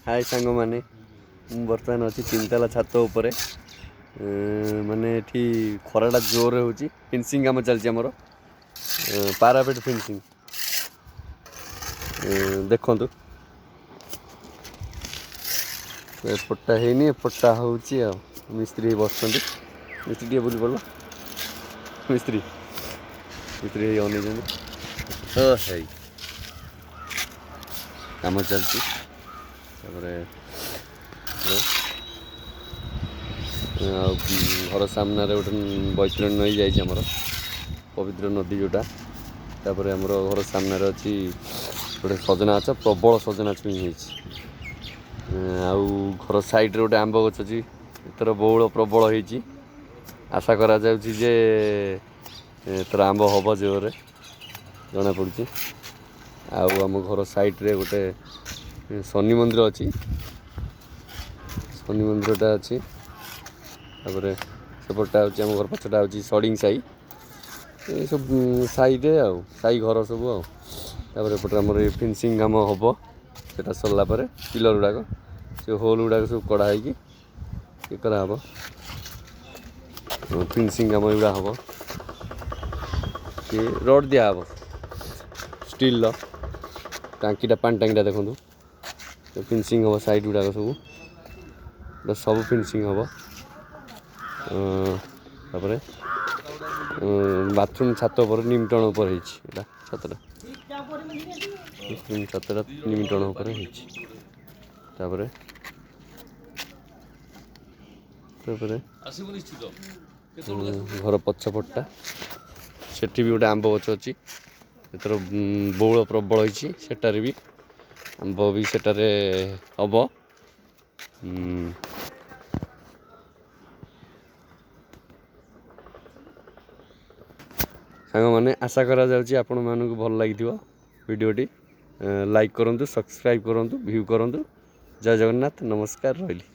ହାଏ ସାଙ୍ଗମାନେ, ମୁଁ ବର୍ତ୍ତମାନ ଅଛି ତିନିତାଲା ଛାତ ଉପରେ। ମାନେ ଏଠି ଖରାଟା ଜୋରରେ ହେଉଛି। ଫିନିସିଂ କାମ ଚାଲିଛି ଆମର, ପାରାପେଟ୍ ଫିନିସିଂ। ଦେଖନ୍ତୁ, ଏପଟଟା ହେଇନି, ଏପଟଟା ହେଉଛି। ଆଉ ମିସ୍ତ୍ରୀ ହେଇ ବସିଛନ୍ତି। ମିସ୍ତ୍ରୀ ଟିକେ ବୁଲି ପଡ଼ିଲ। ମିସ୍ତ୍ରୀ ମିସ୍ତ୍ରୀ ହେଇ ଅନେଇଛନ୍ତି। ତ ହେଇ କାମ ଚାଲିଛି। ତାପରେ ଆଉ ଘର ସାମ୍ନାରେ ଗୋଟେ ବୈତରଣୀ ନଈ ଯାଇଛି, ଆମର ପବିତ୍ର ନଦୀ ଯେଉଁଟା। ତାପରେ ଆମର ଘର ସାମ୍ନାରେ ଅଛି ଗୋଟେ ସଜନା ଗଛ, ପ୍ରବଳ ସଜନା ଛୁଇଁ ହେଇଛି। ଆଉ ଘର ସାଇଡ଼୍ରେ ଗୋଟେ ଆମ୍ବ ଗଛ ଅଛି। ଏଥର ବଉଳ ପ୍ରବଳ ହେଇଛି। ଆଶା କରାଯାଉଛି ଯେ ଏଥର ଆମ୍ବ ହେବ ଜୋରରେ ଜଣାପଡ଼ୁଛି। ଆଉ ଆମ ଘର ସାଇଡ଼୍ରେ ଗୋଟେ ଶନି ମନ୍ଦିର ଅଛି, ଶନି ମନ୍ଦିରଟା ଅଛି। ତାପରେ ସେପଟଟା ହେଉଛି, ଆମ ଘର ପଛଟା ହେଉଛି ସଡ଼ିଂ ସାହି, ଏସବୁ ସାହିରେ ଆଉ ସାହି ଘର ସବୁ। ଆଉ ତାପରେ ଏପଟେ ଆମର ଏ ଫିନିସିଂ କାମ ହେବ। ସେଟା ସରିଲା ପରେ ପିଲର ଗୁଡ଼ାକ, ସେ ହୋଲ୍ ଗୁଡ଼ାକ ସବୁ କଢ଼ା ହେଇକି ଇଏ କରାହେବ। ଫିନିସିଂ କାମ ଏଗୁଡ଼ା ହେବ କି ରଡ଼ ଦିଆହେବ ଷ୍ଟିଲ୍ର। ଟାଙ୍କିଟା, ପାଣି ଟାଙ୍କିଟା ଦେଖନ୍ତୁ। ଫିନିସିଂ ହେବ ସାଇଡ଼୍ ଗୁଡ଼ାକ ସବୁ, ଏଟା ସବୁ ଫିନିସିଂ ହେବ। ତାପରେ ବାଥରୁମ୍ ଛାତ ଉପରେ ନିମଟଣ ଉପରେ ହେଇଛି ଏଇଟା ଛାତଟା। ବାଥରୁମ୍ ଛାତଟା ନିମଟଣ ଉପରେ ହେଇଛି। ତାପରେ ତାପରେ ଆସିବୁ ନିଶ୍ଚିତ, କେତେବେଳକୁ ଆସିବୁ? ଘର ପଛପଟଟା, ସେଠି ବି ଗୋଟେ ଆମ୍ବ ଗଛ ଅଛି। ଏଥର ବଉଳ ପ୍ରବଳ ହେଇଛି, ସେଟାରେ ବି ଆମ୍ବ ବି ସେଟାରେ ହବ। ସାଙ୍ଗମାନେ, ଆଶା କରାଯାଉଛି ଆପଣମାନଙ୍କୁ ଭଲ ଲାଗିଥିବ ଭିଡ଼ିଓଟି। ଲାଇକ୍ କରନ୍ତୁ, ସବସ୍କ୍ରାଇବ୍ କରନ୍ତୁ, ଭ୍ୟୁ କରନ୍ତୁ। ଜୟ ଜଗନ୍ନାଥ, ନମସ୍କାର, ରହିଲି।